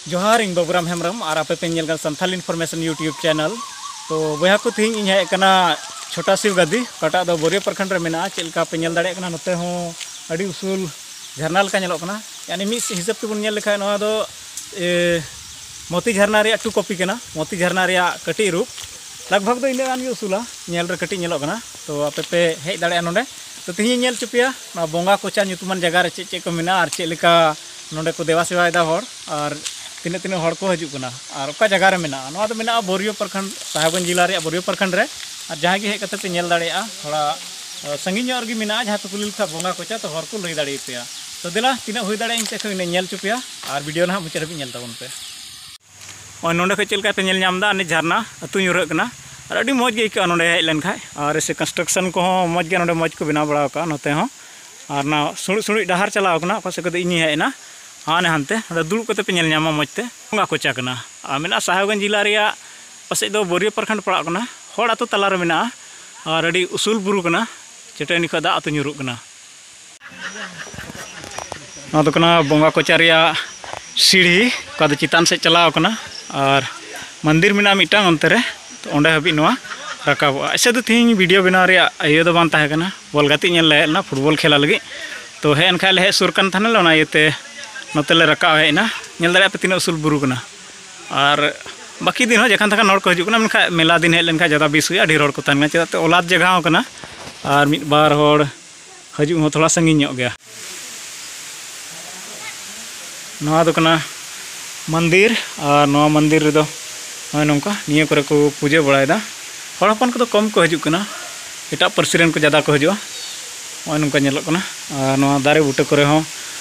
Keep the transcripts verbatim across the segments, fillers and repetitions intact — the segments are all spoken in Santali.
ᱡᱚᱦᱟᱨ, ᱤᱧ ᱵᱟᱵᱩᱨᱟᱢ ᱦᱮᱢᱵᱨᱚᱢ ᱟᱨ ᱟᱯᱮ ᱯᱮ ᱧᱮᱞ ᱠᱟᱱᱟ ᱥᱟᱱᱛᱷᱟᱞ information YouTube channel᱾ ᱛᱚ ᱵᱚᱭᱦᱟ ᱠᱚ, ᱛᱮᱦᱮᱧ ᱤᱧ ᱦᱮᱡ ᱟᱠᱟᱱᱟ ᱪᱷᱳᱴᱟ ᱥᱤᱣ ᱜᱟᱫᱤ, ᱚᱠᱟᱴᱟᱜ ᱫᱚ ᱵᱳᱨᱤᱭᱟᱹ ᱯᱨᱚᱠᱷᱚᱸᱰ ᱨᱮ ᱢᱮᱱᱟᱜᱼᱟ᱾ ᱪᱮᱫ ᱞᱮᱠᱟ ᱯᱮ ᱧᱮᱞ ᱫᱟᱲᱮᱭᱟᱜ ᱠᱟᱱᱟ, ᱱᱚᱛᱮ ᱦᱚᱸ ᱟᱹᱰᱤ ᱩᱥᱩᱞ ᱡᱷᱟᱨᱱᱟ ᱞᱮᱠᱟ ᱧᱮᱞᱚᱜ ᱠᱟᱱᱟ᱾ ᱭᱟᱱᱤ ᱢᱤᱫ ᱦᱤᱥᱟᱹᱵ ᱛᱮᱵᱚᱱ ᱧᱮᱞ ᱞᱮᱠᱷᱟᱱ ᱱᱚᱣᱟ ᱫᱚ, ᱮ, ᱢᱚᱛᱤ ᱡᱷᱟᱨᱱᱟ ᱨᱮᱭᱟᱜ ᱴᱩ ᱠᱚᱯᱤ ᱠᱟᱱᱟ, ᱢᱚᱛᱤ ᱡᱷᱟᱨᱱᱟ ᱨᱮᱭᱟᱜ ᱠᱟᱹᱴᱤᱡ ᱨᱩᱯ᱾ ᱞᱟᱜᱽ ᱵᱷᱟᱜᱽ ᱫᱚ ᱤᱱᱟᱹᱜ ᱜᱟᱱ ᱜᱮ ᱩᱥᱩᱞᱟ, ᱧᱮᱞ ᱨᱮ ᱠᱟᱹᱴᱤᱡ ᱧᱮᱞᱚᱜ ᱠᱟᱱᱟ᱾ ᱛᱚ ᱟᱯᱮ ᱯᱮ ᱦᱮᱡ ᱫᱟᱲᱮᱭᱟᱜᱼᱟ ᱱᱚᱰᱮ᱾ ᱛᱚ ᱛᱮᱦᱮᱧ ᱤᱧ ᱧᱮᱞ ᱦᱚᱪᱚ ᱯᱮᱭᱟ ᱱᱚᱣᱟ ᱵᱚᱸᱜᱟ ᱠᱚᱪᱟ ᱧᱩᱛᱩᱢᱟᱱ ᱡᱟᱭᱜᱟ ᱨᱮ ᱪᱮᱫ ᱪᱮᱫ ᱠᱚ ᱢᱮᱱᱟᱜᱼᱟ ᱟᱨ ᱪᱮᱫ ᱞᱮᱠᱟ ᱱᱚᱰᱮ ᱠᱚ ᱫᱮᱵᱟ ᱥᱮᱵᱟᱭᱮᱫᱟ ᱦᱚᱲ, ᱟᱨ ᱛᱤᱱᱟᱹᱜ ᱛᱤᱱᱟᱹᱜ ᱦᱚᱲ ᱠᱚ ᱦᱤᱡᱩᱜ ᱠᱟᱱᱟ ᱟᱨ ᱚᱠᱟ ᱡᱟᱭᱜᱟ ᱨᱮ ᱢᱮᱱᱟᱜᱼᱟ᱾ ᱱᱚᱣᱟ ᱫᱚ ᱢᱮᱱᱟᱜᱼᱟ ᱵᱳᱨᱤᱭᱳ ᱯᱨᱚᱠᱷᱚᱸᱰ, ᱥᱟᱦᱮᱵᱽᱜᱚᱸᱡᱽ ᱡᱮᱞᱟ ᱨᱮᱭᱟᱜ ᱵᱳᱨᱤᱭᱳ ᱯᱨᱚᱠᱷᱚᱸᱰ ᱨᱮ᱾ ᱟᱨ ᱡᱟᱦᱟᱸᱭ ᱜᱮ ᱦᱮᱡ ᱠᱟᱛᱮ ᱯᱮ ᱧᱮᱞ ᱫᱟᱲᱮᱭᱟᱜᱼᱟ, ᱛᱷᱚᱲᱟ, ᱟ, ᱥᱟᱺᱜᱤᱧ ᱧᱚᱜ ᱨᱮᱜᱮ ᱢᱮᱱᱟᱜᱼᱟ᱾ ᱡᱟᱦᱟᱸᱭ ᱯᱮ ᱠᱩᱞᱤ ᱞᱮᱠᱷᱟᱱ ᱵᱚᱸᱜᱟ ᱠᱚᱪᱟ, ᱛᱚ ᱦᱚᱲ ᱠᱚ ᱞᱟᱹᱭ ᱫᱟᱲᱮᱭᱟᱯᱮᱭᱟ᱾ ᱛᱚ ᱫᱮᱞᱟ, ᱛᱤᱱᱟᱹᱜ ᱦᱩᱭ ᱫᱟᱲᱮᱭᱟᱜᱼᱟ ᱤᱧ ᱥᱮᱫ ᱠᱷᱚᱱ ᱤᱱᱟᱹ ᱧᱮᱞ ᱦᱚᱪᱚ ᱯᱮᱭᱟ ᱟᱨ ᱵᱷᱤᱰᱤᱭᱳ ᱱᱟᱦᱟᱜ ᱢᱩᱪᱟᱹᱫ ᱦᱟᱹᱵᱤᱡ ᱧᱮᱞ ᱛᱟᱵᱚᱱ ᱯᱮ᱾ ᱱᱚᱜᱼᱚᱭ ᱱᱚᱸᱰᱮ ᱠᱷᱚᱱ ᱪᱮᱫ ᱞᱮᱠᱟ ᱯᱮ ᱧᱮᱞ ᱧᱟᱢ ᱮᱫᱟ, ᱟᱨ ᱱᱤᱛ ᱡᱷᱟᱨᱱᱟ ᱟᱹᱛᱩ ᱧᱩᱨᱦᱟᱹᱜ ᱠᱟᱱᱟ᱾ ᱟᱨ ᱟᱹᱰᱤ ᱢᱚᱡᱽ ᱜᱮ ᱟᱹᱭᱠᱟᱹᱜᱼᱟ ᱱᱚᱸᱰᱮ ᱦᱮᱡ ᱞᱮᱱᱠᱷᱟᱱ᱾ ᱟᱨ ᱥᱮ construction ᱠᱚᱦᱚᱸ ᱢᱚᱡᱽ ᱜᱮ ᱱᱚᱸᱰᱮ ᱢᱚᱡᱽ ᱠᱚ ᱵᱮᱱᱟᱣ ᱵᱟᱲᱟ ᱟᱠᱟᱫᱼᱟ ᱱᱚᱛᱮ ᱦᱚᱸ᱾ ᱟᱨ ᱚᱱᱟ ᱥᱩᱲᱩᱡ ᱥᱩᱲᱩᱡ ᱰᱟᱦᱟᱨ ᱪᱟᱞᱟᱣ ᱠᱟᱱᱟ, ᱚᱠᱟ ᱥᱮᱫ ᱠᱷᱚᱱ ᱤᱧᱤᱧ ᱦᱮᱡ ᱮᱱᱟ, ᱦᱟᱱᱮ ᱦᱟᱱᱛᱮ ᱱᱚᱸᱰᱮ ᱫᱩᱲᱩᱵ ᱠᱟᱛᱮ ᱯᱮ ᱧᱮᱞ ᱧᱟᱢᱟ ᱢᱚᱡᱽ ᱛᱮ᱾ ᱵᱚᱸᱜᱟ ᱠᱚᱪᱟ ᱠᱟᱱᱟ᱾ ᱟᱨ ᱢᱮᱱᱟᱜᱼᱟ ᱥᱟᱦᱮᱵᱽᱜᱚᱸᱡᱽ ᱡᱮᱞᱟ ᱨᱮᱭᱟᱜ, ᱯᱟᱥᱮᱡ ᱫᱚ ᱵᱳᱨᱤᱭᱳ ᱯᱨᱚᱠᱷᱚᱸᱰ ᱯᱟᱲᱟᱜ ᱠᱟᱱᱟ, ᱦᱚᱲ ᱟᱹᱛᱩ ᱛᱟᱞᱟ ᱨᱮ ᱢᱮᱱᱟᱜᱼᱟ᱾ ᱟᱨ ᱟᱹᱰᱤ ᱩᱥᱩᱞ ᱵᱩᱨᱩ ᱠᱟᱱᱟ, ᱪᱟᱹᱴᱟᱹᱱᱤ ᱠᱷᱚᱱ ᱫᱟᱜ ᱟᱹᱛᱩ ᱧᱩᱨᱩᱜ ᱠᱟᱱᱟ᱾ ᱱᱚᱣᱟ ᱫᱚ ᱠᱟᱱᱟ ᱵᱚᱸᱜᱟ ᱠᱚᱪᱟ ᱨᱮᱭᱟᱜ ᱥᱤᱲᱦᱤ, ᱚᱠᱟ ᱫᱚ ᱪᱮᱛᱟᱱ ᱥᱮᱫ ᱪᱟᱞᱟᱣ ᱠᱟᱱᱟ᱾ ᱟᱨ ᱢᱚᱱᱫᱤᱨ ᱢᱮᱱᱟᱜᱼᱟ ᱢᱤᱫᱴᱟᱝ ᱚᱱᱛᱮ ᱨᱮ, ᱛᱚ ᱚᱸᱰᱮ ᱦᱟᱹᱵᱤᱡ ᱱᱚᱣᱟ ᱨᱟᱠᱟᱵᱚᱜᱼᱟ᱾ ᱮᱭᱥᱮ ᱫᱚ ᱛᱮᱦᱮᱧ ᱵᱷᱤᱰᱤᱭᱳ ᱵᱮᱱᱟᱣ ᱨᱮᱭᱟᱜ ᱤᱭᱟᱹ ᱫᱚ ᱵᱟᱝ ᱛᱟᱦᱮᱸ ᱠᱟᱱᱟ, ᱵᱚᱞ ᱜᱟᱛᱮᱜ ᱧᱮᱞ ᱞᱮ ᱦᱮᱡ ᱞᱮᱱᱟ, ᱯᱷᱩᱴᱵᱚᱞ ᱠᱷᱮᱞᱟ ᱞᱟᱹᱜᱤᱫ᱾ ᱛᱚ ᱦᱮᱡ ᱮᱱ ᱠᱷᱟᱱ ᱞᱮ ᱦᱮᱡ ᱥᱩᱨ ᱠᱟᱱ ᱛᱟᱦᱮᱱᱟᱞᱮ, ᱚᱱᱟ ᱤᱭᱟᱹᱛᱮ ᱱᱚᱛᱮ ᱞᱮ ᱨᱟᱠᱟᱵ ᱦᱮᱡ ᱮᱱᱟ᱾ ᱧᱮᱞ ᱫᱟᱲᱮᱭᱟᱜᱼᱟ ᱯᱮ ᱛᱤᱱᱟᱹᱜ ᱩᱥᱩᱞ ᱵᱩᱨᱩ ᱠᱟᱱᱟ᱾ ᱟᱨ ᱵᱟᱹᱠᱤ ᱫᱤᱱ ᱦᱚᱸ ᱡᱟᱠᱷᱟᱱ ᱛᱟᱠᱷᱟᱱ ᱦᱚᱲ ᱠᱚ ᱦᱤᱡᱩᱜ ᱠᱟᱱᱟ, ᱢᱮᱱᱠᱷᱟᱱ ᱢᱮᱞᱟ ᱫᱤᱱ ᱦᱮᱡ ᱞᱮᱱᱠᱷᱟᱱ ᱡᱟᱫᱟ ᱵᱮᱥ ᱦᱩᱭᱩᱜᱼᱟ, ᱰᱷᱮᱨ ᱦᱚᱲ ᱠᱚ ᱛᱟᱦᱮᱱ ᱠᱟᱱᱟ, ᱪᱮᱫᱟᱜ ᱛᱮ ᱚᱞᱟᱫ ᱡᱟᱭᱜᱟ ᱦᱚᱸ ᱠᱟᱱᱟ᱾ ᱟᱨ ᱢᱤᱫ ᱵᱟᱨ ᱦᱚᱲ ᱦᱤᱡᱩᱜ ᱦᱚᱸ ᱛᱷᱚᱲᱟ ᱥᱟᱺᱜᱤᱧ ᱧᱚᱜ ᱜᱮᱭᱟ᱾ ᱱᱚᱣᱟ ᱫᱚ ᱠᱟᱱᱟ ᱢᱚᱱᱫᱤᱨ, ᱟᱨ ᱱᱚᱣᱟ ᱢᱚᱱᱫᱤᱨ ᱨᱮᱫᱚ ᱱᱚᱜᱼᱚᱭ ᱱᱚᱝᱠᱟ ᱱᱤᱭᱟᱹ ᱠᱚᱨᱮ ᱠᱚ ᱯᱩᱡᱟᱹ ᱵᱟᱲᱟᱭᱮᱫᱟ᱾ ᱦᱚᱲ ᱦᱚᱯᱚᱱ ᱠᱚᱫᱚ ᱠᱚᱢ ᱠᱚ ᱦᱤᱡᱩᱜ ᱠᱟᱱᱟ, ᱮᱴᱟᱜ ᱯᱟᱹᱨᱥᱤ ᱨᱮᱱ ᱠᱚ ᱡᱟᱫᱟ ᱠᱚ ᱦᱤᱡᱩᱜᱼᱟ᱾ ᱱᱚᱜᱼᱚᱭ ᱱᱚᱝᱠᱟ ᱧᱮᱞᱚᱜ ᱠᱟᱱᱟ᱾ ᱟᱨ ᱱᱚᱣᱟ ᱫᱟᱨᱮ ᱵᱩᱴᱟᱹ ᱠᱚᱨᱮ ᱦᱚᱸ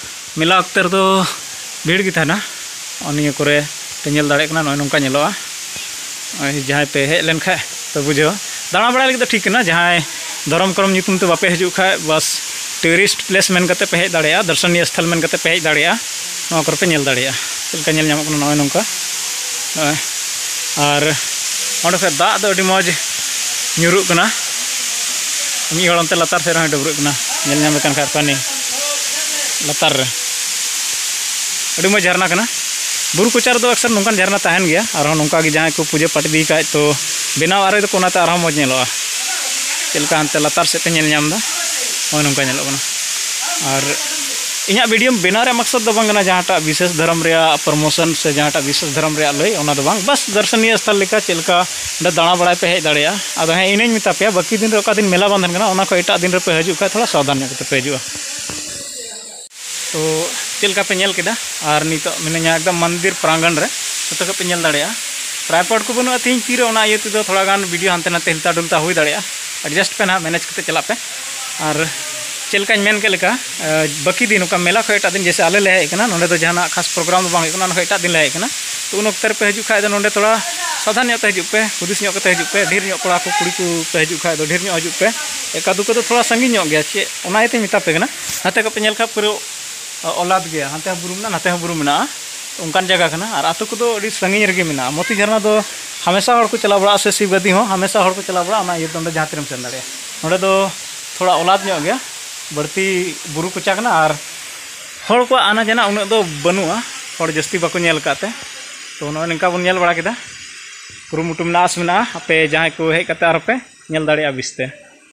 ᱢᱮᱞᱟ ᱚᱠᱛᱮ ᱨᱮᱫᱚ ᱵᱷᱤᱲ ᱜᱮ ᱛᱟᱦᱮᱱᱟ᱾ ᱱᱚᱜᱼᱚ ᱱᱤᱭᱟᱹ ᱠᱚᱨᱮ ᱯᱮ ᱧᱮᱞ ᱫᱟᱲᱮᱭᱟᱜ ᱠᱟᱱᱟ, ᱱᱚᱜᱼᱚᱭ ᱱᱚᱝᱠᱟ ᱧᱮᱞᱚᱜᱼᱟ᱾ ᱱᱚᱜᱼᱚᱭ ᱡᱟᱦᱟᱸᱭ ᱯᱮ ᱦᱮᱡ ᱞᱮᱱᱠᱷᱟᱡ ᱯᱮ ᱵᱩᱡᱷᱟᱹᱣᱟ, ᱫᱟᱬᱟ ᱵᱟᱲᱟᱭ ᱞᱟᱹᱜᱤᱫ ᱫᱚ ᱴᱷᱤᱠ ᱠᱟᱱᱟ᱾ ᱡᱟᱦᱟᱸᱭ ᱫᱷᱚᱨᱚᱢ ᱠᱚᱨᱚᱢ ᱧᱩᱛᱩᱢ ᱛᱮ ᱵᱟᱯᱮ ᱦᱤᱡᱩᱜ ᱠᱷᱟᱡ, ᱵᱟᱥ tourist place ᱢᱮᱱ ᱠᱟᱛᱮ ᱯᱮ ᱦᱮᱡ ᱫᱟᱲᱮᱭᱟᱜᱼᱟ, ᱫᱚᱨᱥᱚᱱᱤᱭᱚ ᱥᱛᱷᱚᱞ ᱢᱮᱱ ᱠᱟᱛᱮ ᱯᱮ ᱦᱮᱡ ᱫᱟᱲᱮᱭᱟᱜᱼᱟ᱾ ᱱᱚᱣᱟ ᱠᱚᱨᱮ ᱯᱮ ᱧᱮᱞ ᱫᱟᱲᱮᱭᱟᱜᱼᱟ ᱪᱮᱫ ᱞᱮᱠᱟ ᱧᱮᱞ ᱧᱟᱢᱚᱜ ᱠᱟᱱᱟ, ᱱᱚᱜᱼᱚᱭ ᱱᱚᱝᱠᱟ᱾ ᱱᱚᱜᱼᱚᱭ᱾ ᱟᱨ ᱚᱸᱰᱮ ᱠᱷᱚᱡ ᱫᱟᱜ ᱫᱚ ᱟᱹᱰᱤ ᱢᱚᱡᱽ ᱧᱩᱨᱩᱜ ᱠᱟᱱᱟ᱾ ᱢᱤᱫ ᱦᱚᱲ ᱚᱱᱛᱮ ᱞᱟᱛᱟᱨ ᱥᱮᱫ ᱨᱮᱦᱚᱸᱭ ᱰᱟᱹᱵᱽᱨᱟᱹᱜ ᱠᱟᱱᱟ, ᱧᱮᱞ ᱧᱟᱢᱮ ᱠᱟᱱ ᱠᱷᱟᱡ ᱯᱟᱱᱤ᱾ ᱞᱟᱛᱟᱨ ᱨᱮ ᱟᱹᱰᱤ ᱢᱚᱡᱽ ᱡᱷᱟᱨᱱᱟ ᱠᱟᱱᱟ᱾ ᱵᱩᱨᱩ ᱠᱚᱪᱟ ᱨᱮᱫᱚ ᱟᱠᱥᱟᱨ ᱱᱚᱝᱠᱟᱱ ᱡᱷᱟᱨᱱᱟ ᱛᱟᱦᱮᱱ ᱜᱮᱭᱟ, ᱟᱨᱦᱚᱸ ᱱᱚᱝᱠᱟ ᱜᱮ ᱡᱟᱦᱟᱸᱭ ᱠᱚ ᱯᱩᱡᱟᱹ ᱯᱟᱴ ᱤᱫᱤ ᱠᱷᱟᱡ ᱛᱚ ᱵᱮᱱᱟᱣ ᱟᱨᱮ ᱫᱚᱠᱚ, ᱚᱱᱟᱛᱮ ᱟᱨᱦᱚᱸ ᱢᱚᱡᱽ ᱧᱮᱞᱚᱜᱼᱟ᱾ ᱪᱮᱫ ᱞᱮᱠᱟ ᱦᱟᱱᱛᱮ ᱞᱟᱛᱟᱨ ᱥᱮᱫ ᱯᱮ ᱧᱮᱞ ᱧᱟᱢ ᱮᱫᱟ, ᱦᱳᱭ ᱱᱚᱝᱠᱟ ᱧᱮᱞᱚᱜ ᱠᱟᱱᱟ᱾ ᱟᱨ ᱤᱧᱟᱹᱜ ᱵᱷᱤᱰᱤᱭᱳ ᱵᱮᱱᱟᱣ ᱨᱮᱭᱟᱜ ᱢᱟᱠᱥᱚᱫ ᱫᱚ ᱵᱟᱝ ᱠᱟᱱᱟ ᱡᱟᱦᱟᱸᱴᱟᱜ ᱵᱤᱥᱮᱥ ᱫᱷᱚᱨᱚᱢ ᱨᱮᱭᱟᱜ ᱯᱨᱚᱢᱳᱥᱚᱱ ᱥᱮ ᱡᱟᱦᱟᱸᱴᱟᱜ ᱵᱤᱥᱮᱥ ᱫᱷᱚᱨᱚᱢ ᱨᱮᱭᱟᱜ ᱞᱟᱹᱭ, ᱚᱱᱟ ᱫᱚ ᱵᱟᱝ, ᱵᱟᱥ ᱫᱚᱨᱥᱚᱱᱤᱭᱚ ᱥᱛᱷᱚᱞ ᱞᱮᱠᱟ ᱪᱮᱫ ᱞᱮᱠᱟ ᱚᱸᱰᱮ ᱫᱟᱬᱟ ᱵᱟᱲᱟᱭ ᱯᱮ ᱦᱮᱡ ᱫᱟᱲᱮᱭᱟᱜᱼᱟ᱾ ᱟᱫᱚ ᱦᱮᱸ, ᱤᱱᱟᱹᱧ ᱢᱮᱛᱟ ᱯᱮᱭᱟ, ᱵᱟᱹᱠᱤ ᱫᱤᱱ ᱨᱮ ᱚᱠᱟ ᱫᱤᱱ ᱢᱮᱞᱟ ᱵᱟᱝ ᱛᱟᱦᱮᱱ ᱠᱟᱱᱟ, ᱚᱱᱟ ᱠᱷᱚᱱ ᱮᱴᱟᱜ ᱫᱤᱱ ᱨᱮᱯᱮ ᱦᱤᱡᱩᱜ ᱠᱷᱟᱡ ᱛᱷᱚᱲᱟ ᱥᱟᱵᱫᱷᱟᱱ ᱧᱚᱜ ᱠᱟᱛᱮ ᱯᱮ ᱦᱤᱡᱩᱜᱼᱟ᱾ ᱛᱚ ᱪᱮᱫ ᱞᱮᱠᱟ ᱯᱮ ᱧᱮᱞ ᱠᱮᱫᱟ, ᱟᱨ ᱱᱤᱛᱚᱜ ᱢᱤᱱᱟᱹᱧᱟ ᱮᱠᱫᱚᱢ ᱢᱚᱱᱫᱤᱨ ᱯᱨᱟᱝᱜᱚᱱ ᱨᱮ, ᱡᱚᱛᱚ ᱠᱷᱚᱡ ᱯᱮ ᱧᱮᱞ ᱫᱟᱲᱮᱭᱟᱜᱼᱟ᱾ ᱴᱨᱟᱭᱯᱚᱰ ᱠᱚ ᱵᱟᱹᱱᱩᱜᱼᱟ ᱛᱤᱦᱤᱧ ᱛᱤᱨᱮ, ᱚᱱᱟ ᱤᱭᱟᱹ ᱛᱮᱫᱚ ᱛᱷᱚᱲᱟ ᱜᱟᱱ ᱵᱷᱤᱰᱤᱭᱳ ᱦᱟᱱᱛᱮ ᱱᱟᱛᱮ ᱦᱤᱞᱛᱟ ᱰᱩᱞᱛᱟ ᱦᱩᱭ ᱫᱟᱲᱮᱭᱟᱜᱼᱟ᱾ ᱮᱰᱡᱟᱥᱴ ᱯᱮ ᱱᱟᱦᱟᱜ, ᱢᱮᱱᱮᱡᱽ ᱠᱟᱛᱮ ᱪᱟᱞᱟᱜ ᱯᱮ᱾ ᱟᱨ ᱪᱮᱫ ᱞᱮᱠᱟᱧ ᱢᱮᱱ ᱠᱮᱫ ᱞᱮᱠᱟ, ᱵᱟᱹᱠᱤ ᱫᱤᱱ ᱚᱠᱟ ᱢᱮᱞᱟ ᱠᱷᱚᱱ ᱮᱴᱟᱜ ᱫᱤᱱ, ᱡᱮᱭᱥᱮ ᱟᱞᱮ ᱞᱮ ᱦᱮᱡ ᱠᱟᱱᱟ, ᱱᱚᱸᱰᱮ ᱫᱚ ᱡᱟᱦᱟᱱᱟᱜ ᱠᱷᱟᱥ ᱯᱨᱳᱜᱨᱟᱢ ᱫᱚ ᱵᱟᱝ ᱦᱩᱭᱩᱜ ᱠᱟᱱᱟ, ᱚᱱᱟ ᱠᱷᱚᱱ ᱮᱴᱟᱜ ᱫᱤᱱ ᱞᱮ ᱦᱮᱡ ᱠᱟᱱᱟ᱾ ᱛᱚ ᱩᱱ ᱚᱠᱛᱮ ᱨᱮᱯᱮ ᱦᱤᱡᱩᱜ ᱠᱷᱟᱡ ᱫᱚ ᱱᱚᱸᱰᱮ ᱛᱷᱚᱲᱟ ᱥᱟᱵᱫᱷᱟᱱ ᱧᱚᱜ ᱛᱮ ᱦᱤᱡᱩᱜ ᱯᱮ, ᱦᱩᱫᱤᱥ ᱧᱚᱜ ᱠᱟᱛᱮ ᱦᱤᱡᱩᱜ ᱯᱮ᱾ ᱰᱷᱮᱨ ᱧᱚᱜ ᱠᱚᱲᱟ ᱠᱚ ᱠᱩᱲᱤ ᱠᱚ ᱯᱮ ᱦᱤᱡᱩᱜ ᱠᱷᱟᱡ ᱫᱚ ᱰᱷᱮᱨ ᱧᱚᱜ ᱦᱤᱡᱩᱜ ᱯᱮ᱾ ᱮᱠᱟ ᱫᱩᱠᱟᱹ ᱫᱚ ᱛᱷᱚᱲᱟ ᱥᱟᱺᱜᱤᱧ ᱧᱚᱜ ᱜᱮᱭᱟ, ᱪᱮᱫ ᱚᱱᱟ ᱤᱭᱟᱹᱛᱮᱧ ᱢᱮᱛᱟ ᱯᱮ ᱠᱟᱱᱟ᱾ ᱱᱟᱛᱮ ᱠᱷᱚᱡ ᱯᱮ ᱧᱮᱞ ᱠᱷᱟᱡ ᱯᱩᱨᱟᱹ ᱚᱞᱟᱫ ᱜᱮᱭᱟ, ᱦᱟᱱᱛᱮ ᱦᱚᱸ ᱵᱩᱨᱩ ᱢᱮᱱᱟᱜᱼᱟ, ᱱᱟᱛᱮ ᱦᱚᱸ ᱵᱩᱨᱩ ᱢᱮᱱᱟᱜᱼᱟ᱾ ᱚᱱᱠᱟᱱ ᱡᱟᱭᱜᱟ ᱠᱟᱱᱟ᱾ ᱟᱨ ᱟᱹᱛᱩ ᱠᱚᱫᱚ ᱟᱹᱰᱤ ᱥᱟᱺᱜᱤᱧ ᱨᱮᱜᱮ ᱢᱮᱱᱟᱜᱼᱟ᱾ ᱢᱚᱛᱤ ᱡᱷᱟᱨᱱᱟ ᱫᱚ ᱦᱟᱢᱮᱥᱟ ᱦᱚᱲ ᱠᱚ ᱪᱟᱞᱟᱣ ᱵᱟᱲᱟᱜᱼᱟ, ᱥᱮ ᱥᱤᱵ ᱜᱟᱫᱤ ᱦᱚᱸ ᱦᱟᱢᱮᱥᱟ ᱦᱚᱲ ᱠᱚ ᱪᱟᱞᱟᱣ ᱵᱟᱲᱟᱜᱼᱟ᱾ ᱚᱱᱟ ᱤᱭᱟᱹᱛᱮ ᱚᱸᱰᱮ ᱡᱟᱦᱟᱸ ᱛᱤᱨᱮᱢ ᱥᱮᱱ ᱫᱟᱲᱮᱭᱟᱜᱼᱟ᱾ ᱱᱚᱸᱰᱮ ᱫᱚ ᱛᱷᱚᱲᱟ ᱚᱞᱟᱫ ᱧᱚᱜ ᱜᱮᱭᱟ, ᱵᱟᱹᱲᱛᱤ ᱵᱩᱨᱩ ᱠᱚᱪᱟ ᱠᱟᱱᱟ ᱟᱨ ᱦᱚᱲ ᱠᱚᱣᱟᱜ ᱟᱱᱟ ᱡᱟᱱᱟ ᱩᱱᱟᱹᱜ ᱫᱚ ᱵᱟᱹᱱᱩᱜᱼᱟ, ᱦᱚᱲ ᱡᱟᱹᱥᱛᱤ ᱵᱟᱠᱚ ᱧᱮᱞ ᱟᱠᱟᱫ ᱛᱮ᱾ ᱛᱚ ᱱᱚᱜᱼᱚᱭ ᱱᱚᱝᱠᱟ ᱵᱚᱱ ᱧᱮᱞ ᱵᱟᱲᱟ ᱠᱮᱫᱟ, ᱠᱩᱨᱩᱢᱩᱴᱩ ᱢᱮᱱᱟᱜᱼᱟ, ᱟᱥ ᱢᱮᱱᱟᱜᱼᱟ ᱟᱯᱮ ᱡᱟᱦᱟᱸᱭ ᱠᱚ ᱦᱮᱡ ᱠᱟᱛᱮ ᱟᱨᱦᱚᱸ ᱯᱮ ᱧᱮᱞ ᱫᱟᱲᱮᱭᱟᱜᱼᱟ ᱵᱮᱥᱛᱮ᱾